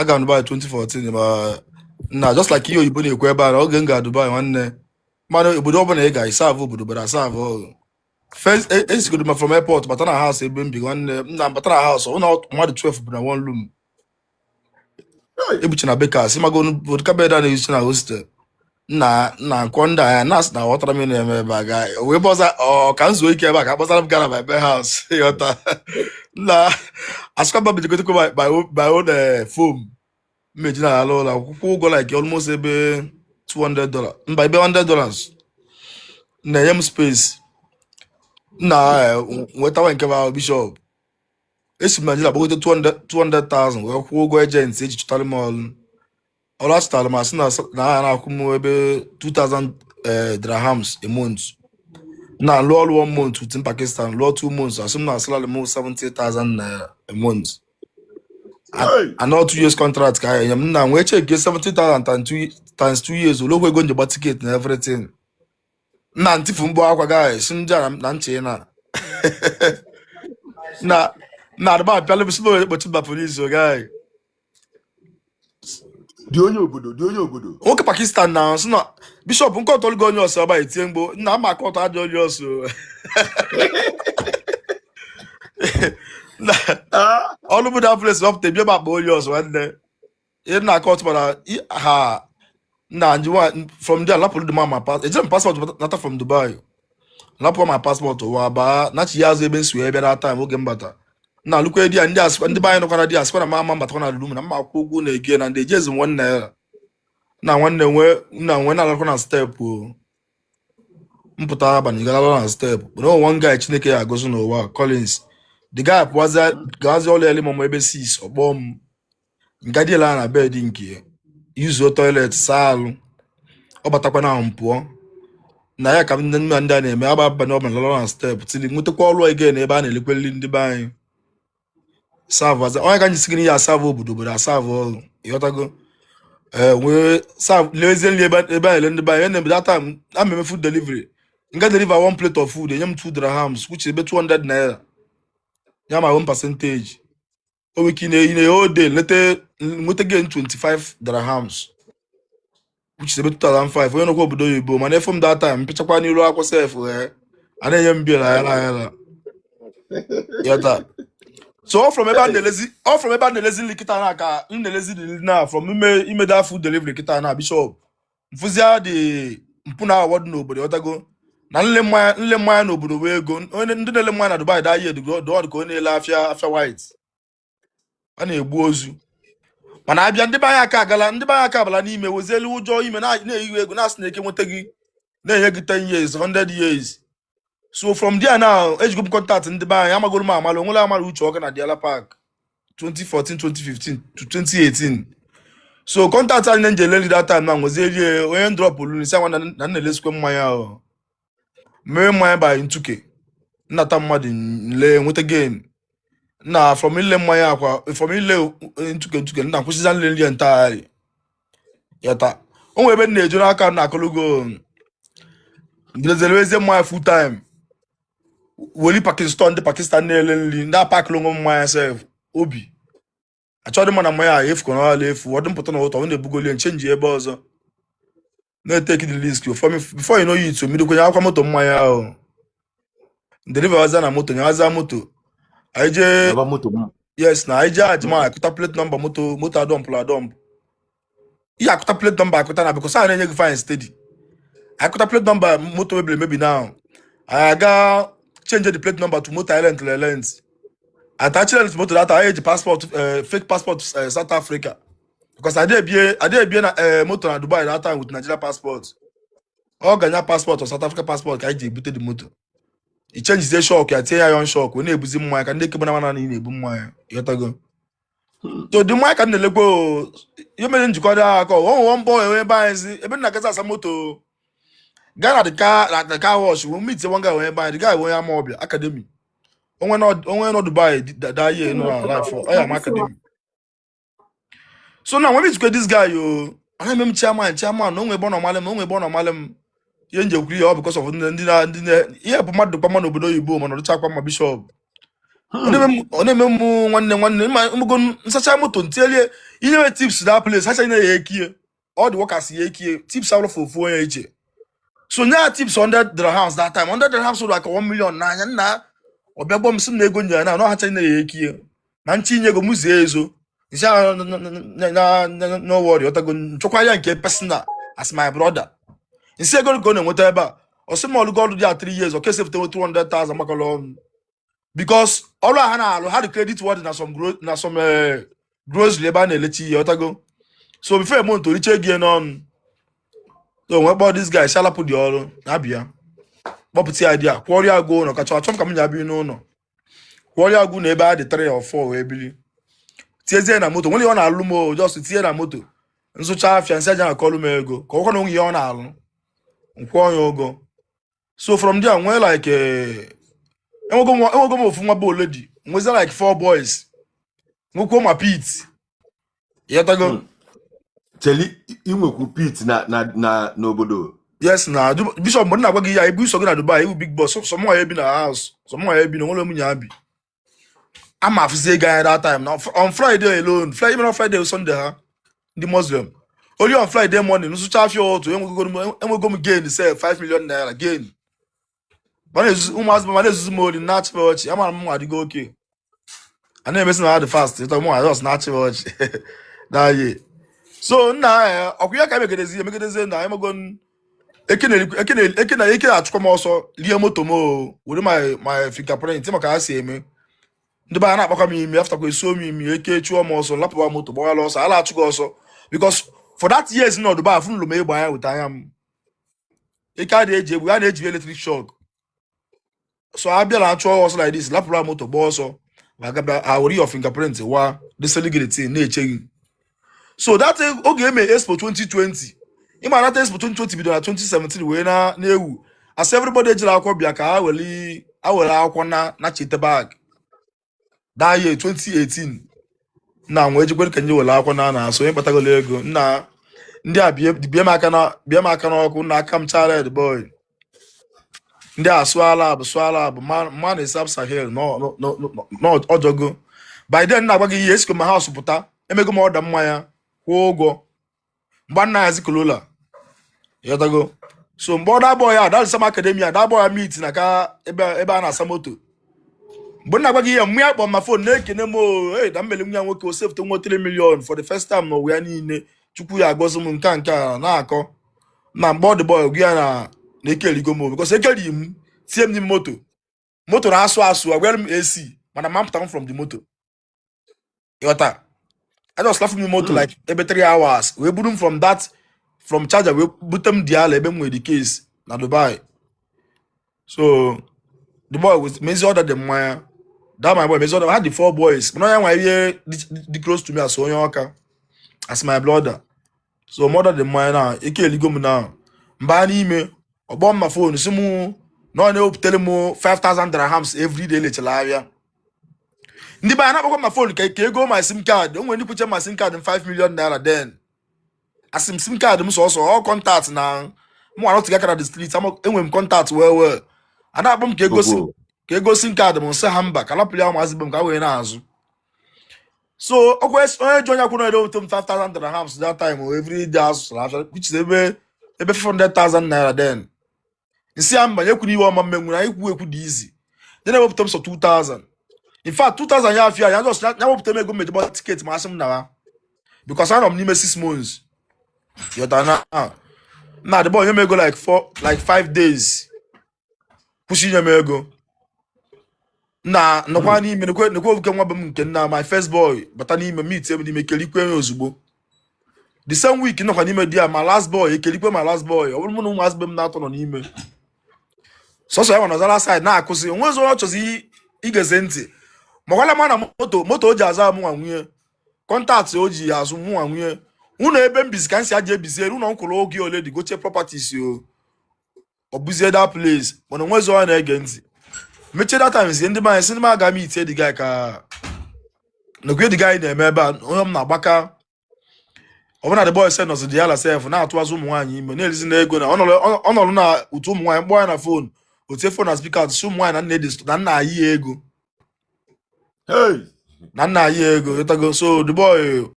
Aga m Dubai 2014, ma na just like ihe oyibo na-ekwu ebe a na oge m ga Dubai, nwanne, mana obodo ọbụla ị ga ịserve obodo bara aserve first. Esigodo m from airport bata na house ebe m bi. Nwanne m, na bata na house, ọ na mmadụ 12 bụ na one room. Hey! Ebuchi na Bakers, ịmago vodka bed a na-ezuchi na hostel na na nkwọ ndị anya na asị na ghọtara m ihe na-eme ebe a ga wee bọza ọ ka m zuo ike ebe a ka akpọsara m gara my be house, ịghọta na asịkwa mba bijigotekwa my own foam mmeji na ala ụlọ akwụkwọ ụgwọ like almost ebe $200, mba, ebe $100 na-enye m space na nwetawa nke bụ bishop. Esi m Nigeria gbagote 200 200,000 wee kwụọ ụgwọ agent eji chụtara m ọrụ. Ọrụ achụtara m, asị na ha na-akwụ m ebe 2000 dirhams a month. Na lụọ ọrụ one month with Pakistan, lụọ 2 months, asị m na salary m 70,000 naira a month. Hey! And 2 years contract ka a enye m na nwee check 70,000 times 2 years, olokwu ego njegba ticket na everything na ntifu mgbu akwa guy si ndị a na nche na na na adịba apịala m si na onye kpochi mba police o guy. Dị onye obodo, dị onye obodo. Nwoke Pakistan na sị na bishop nke ọtọlụgo onye ọsọ ọba etie mgbo nna ama aka ọtọ ajọ onye ọsọ na Ah! ọrụ bụ that place wapụta ebie m akpa onye ọsọ. Nwanne, ihe na aka ọtụ mana ha na njiwa from there lapụrụ the man my pass, ejere m passport nata from Dubai, lapụ ma passport ụwa baa nachi ya azụ ebe nsi wee bịa that time. Oge mbata na alụkwa di ya, ndị asịkwa ndị be anyị nọkwara di asịkwa na ma ama mbatakwa na room na mma akwụ ụgwọ na ege na ndị ejezi m ₦1 na nwanne nwee na nwee na-alakwa na step o mpụta abalị gara na step na one guy Chineke ya agọzi n'ụwa, Collins, the guy pụwazi gawazi ọlụ ya mama ebe 6 ọkpọ m ngadiela na bed nke ya yuzuo toilet, saa alụ, ọ batakwa na ahụ m pụọ na ya ka ndị nna ndị a na-eme agba abalị ọbụla lọrọ na step tili nwetakwa ọrụ again ebe a na-elekweli ndị be anyị serve aza onye ka anyị si gị ya aserve obodo obodo aserve ọrụ, ịghọtago? Ee, nwee serve lezie nri ebe a na-ele ndị be anyị na that time a eme food delivery. Nga deliver one plate of food, enye m 2 dirhams, which is ebe 200 naira ya ma one percentage o nwere ike ị na whole day lete nweta gain 25 dirhams, which is ebe 2005. Onye nọkwa obodo oyibo mana efu m that time mpịchakwa n'iru akwụkwọ sef a na-enye m bill ayala ayala, yọta? So all from ebe a na-elezi, all from ebe a na-elezi nri kịta na ka m na-elezi nri na from ime that food delivery kịta na bishop mfụzia dị mpụ na awọ dị n'obodo, yọtago? Na nle mmanya n'obodo wee ego onye ndị na-ele mmanya na Dubai da ihe dụọ ka onye na-ele afịa white a na-egbu ozu. Mana abịa ndị be anyị aka agala, ndị be anyị aka abala n'ime wezielu ụjọ ime na-eyiwe ego na-asị na eke nweta gị na-enye gị 10 years, 100 years. So from there now ejigo m contact ndị be anyị amagoro m amala onwere amara uche ọka na Diala Park 2014, 2015 to 2018. So contact anyị na-nje eleli that time na nwezie elie onye drop olu n'isi anwa na nna elesikwe mmanya ahụ mee mmanya by ntuke nnata mmadụ nle nweta gain na from ile mmanya akwa from ile ntuke ntuke nna kwụsịza nle nri entirely, yata? O nwere ebe m na-eju n'aka m na akọlugo ndezere mmanya full time weli Pakistan, ndị Pakistan na-ele nri ndị apakịrị onwe mmanya sef obi achọghị m na mmanya a efu ka ọ efu ọ dị mpụta na ụtọ ọ na-ebugoli nchenji ebe ọzọ na-etake the risk before you know it, omido kwenye akwa moto mmanya ahụ deliver na moto nyawaza moto anyị jee. Yaba moto m. Yes, na anyị jee ajima akụta plate number moto, moto adọmpụrụ adọmpụ ihe akụta plate number akụta na because a na-enye gị fine steady. Akụta plate number moto mebiri emebi now, anyị aga change the plate number to moto island lent attach rent moto data. Anyị eji passport, fake passport, South Africa, because adị ebie na moto na Dubai that time with Nigeria passport. Ọ ganya passport or South Africa passport ka anyị ji ebute the moto. I changezie shock ya, tinye ya iron shock, wee na-ebuzi mmanya ka ndị ekebe na mana na ị na-ebu mmanya, ịghọtago? So dị mmanya ka m na-elekwa o, ihe mere njikọ dị aka ọ nwe mbọ enwe ebe anyị si ebe m na-agazi asa moto gaa na the car wash we meet one guy onye ebe anyị. The guy onye ama ọbịa academy onwe nọ Dubai that year nọ na life for ọ ya ama academy. So now when meet this guy o anaghị eme m chairman chairman na onwe ebe ọ nọ malị m, onwe ebe ọ nọ malị m. Ihe nji ekwuru ihe ọ because of ndị na ihe bụ mmadụ dịkwa mma n'obodo oyibo mana ọdịchakwa mma bishop. Ọ na-eme m nwanne nwanne ma mgo nsacha moto ntielie ihe nwere tips that place hacha na ya ekie all the workers ya ekie tips awụrụ for ofu onye iche. So nye ya tips 100 dirhams. That time 100 dirhams were like 1 million n'anya. Nna, ọ bịa gbọ m sị m na ego nyere na hacha na ya ekie na nchi inye ego m zie ezo nsị ahụ na no worry, ọtago nchọkwa ya nke personal as my brother. Nsị ego ka ọ na-enweta ebe a, ọ sị m ọlụgo ọrụ dị a 3 years, ọ kesefute 200,000 gbakọrọ ọnụ because ọrụ a ha na-alụ ha dị credit worthy na some na some grocery ebe a na-elechi ihe, ọtago. So before a month oriche ego ya n'ọnụ. So nwee kpọọ this guy shalapụ dị ọrụ na-abịa kpọpụta ya dị a kwụọrọ ya agụ ụlọ kacha achọ m ka m ji abịa n'ụlọ kwụọrọ ya agụ na ebe a dị 3 or 4 wee bili tiezie na moto. Nwere ihe ọ na-alụ m o, just tinye na moto nzụcha afịa nsị aja akọlụ m ego ka ọkwa na onwe ihe ọ na-alụ nkwụọ ya ụgwọ. So from there nwee like enwego m ofu nwa bụ oledi nwezie like four boys, nwekwuo ma pit, ịghọtago? Cheli, inwekwu pit na n'obodo? Yes na Bishop, mgbe m na-agwa gị ya ibu iso gị na Dubai iwu big boss, so mụ ya ebi na house, so mụ ya ebi na onwere m nya bi ama afụzi ego anya that time na on Friday alone, Friday, even on Friday, Sunday ha ndị Muslim only on Friday morning nzụcha afịa ụtụ enwego m gain sef 5 million naira gain. Ma na-ezuzu ụmụazị ma na-ezuzu m ori na-achị ọchị. Amara m nwa adịgo oke a na-emesi na ha dị fast ịtọ mụ just na-achị ọchị na-ayị. So nna ya ọkwa ya ka emegidezi emegidezi na emego eke na eke na eke na eke na-achụkwa m ọsọ rie moto m o were my fingerprint maka ha si eme ndị be ha na-akpakwa m imi aftakwa esuo m imi eke chụọ m ọsọ lapụwa moto gbawala ọsọ ala achụ gị ọsọ because for that years nọ Dubai afụ nlụ m egbe anya weta anya m. Eke a na-eji egbe a na-eji electric shock, so a bịa na achụ ọsọ like this lapụrụ moto gbaa ọsọ ma gaba ha were your fingerprint wa deseli na-eche gị. So that oge eme Expo 2020, ịma nata Expo 2020 bidoro na 2017 wee na na-ewu as everybody ejiri akwụkwọ bịa ka ha were ha were akwụkwọ na chete bag that year 2018 na nwee jikwere ka nye were akwụkwọ na na so onye kpatagolo ego nna ndị a bie m aka na bie m aka n'ọkụ na aka m cha red boy ndị a sụọ ala bụ sụọ ala bụ ma na sab Sahel n'ọjọgo. By then na-agwa gị ihe esikọ ma house pụta emego m ọda mmanya kwụọ ụgwọ mgbe nna ya Corolla, ịghọtago? So mgbe ọ da-abọ ya that same academy a da-abọ ya meet na ka ebe a na-asa moto. Mgbe m na-agwa gị ihe mmụ ya kpọ m na phone na-ekene m o hey, na mmeli nwa nwoke o sefute nwa 3 million for the first time n'ụwa ya niile. Chukwu ya agọzi m nke a nke a na-akọ na mgbe ọ dị boy gụ ya na na-ekeligo m o because ekeri m tie m n'ime moto, moto na-asụ asụ agwara m AC mana ma pụta m from the moto, ịghọta? I just left m moto like ebe 3 hours wee buru m from that from charger wee bute m diala ebe m nwere the case na Dubai. So the boy was mezi order the mmanya. That my boy mezi order had the four boys mana ya nwa ihe dị close to me as onye ọka as my brother. So mother the mmanya na ike eligo m na mba n'ime ọgbọ m ma phone si mụ na ọ na-ewepụtara m 5000 dirhams every day lechara ahịa. Ndị be anyị na-akpọkwa m na phone ka ego my SIM card o nwere ndị kwuche my SIM card m 5 million naira. Then asị m SIM card m sọsọ ọ contact na mụ anọtụghị aka na the street enwere m contact well well a na-akpọ m ka ego sim Ogo. Ka ego SIM card m nsị ha mba ka lapụrụ ya ụmụazị be m ka ha wee na-azụ. So ọkwa onye ji onye akwụna eweta m 5000 dirhams that time o every day azụtara afịa which is ebe 500,000 naira. Then nsị ya mba nyekwu n'iwe ọma mmenwu na ikwu ekwu dị easy then ewepụta m sọ 2000, in fact 2000 ya afịa ya just ya wepụta m ego mejigba ticket ma asị m nawa because anọ m n'ime 6 months, yọta na na the boy nye m ego like 4 like 5 days kwụsị inye m ego na nọkwa n'ime nekwe oke nwa be m nke nna my first boy bata n'ime meet m n'ime kelikwe ya ozugbo. The same week nọkwa n'ime di ya ma last boy ekelikwe ma last boy ọ bụrụ mụ na ụmụazị be m na-atọ nọ n'ime sọsọ ya nwa nọzara side na-akụzi onwezi onye ọ chọzi igeze ntị makwala ma na moto o ji aza mụ nwa nwunye contact o ji azụ mụ nwa nwunye ụnọ ebe m bizi ka m si aja ebizie ụnọ m kwụrụ oge ole dị goche properties o ọ bụzie that place mana onwezi onye na-ege ntị mechie that time sie ndị be anyị si ndị m aga m itie the guy ka nakwa the guy na-eme ebe a onye m na-agbaka ọbụna the boy sef nọzi dị ya sef na-atụazụ ụmụ nwaanyị ime na-erizi na ego na ọ nọrọ na otu ụmụ nwaanyị mkpọ ya na phone otie phone na speaker si ụmụ nwaanyị na nna na nna ayi ya ego. Hey! Na nna ya ego ịtago. So the boy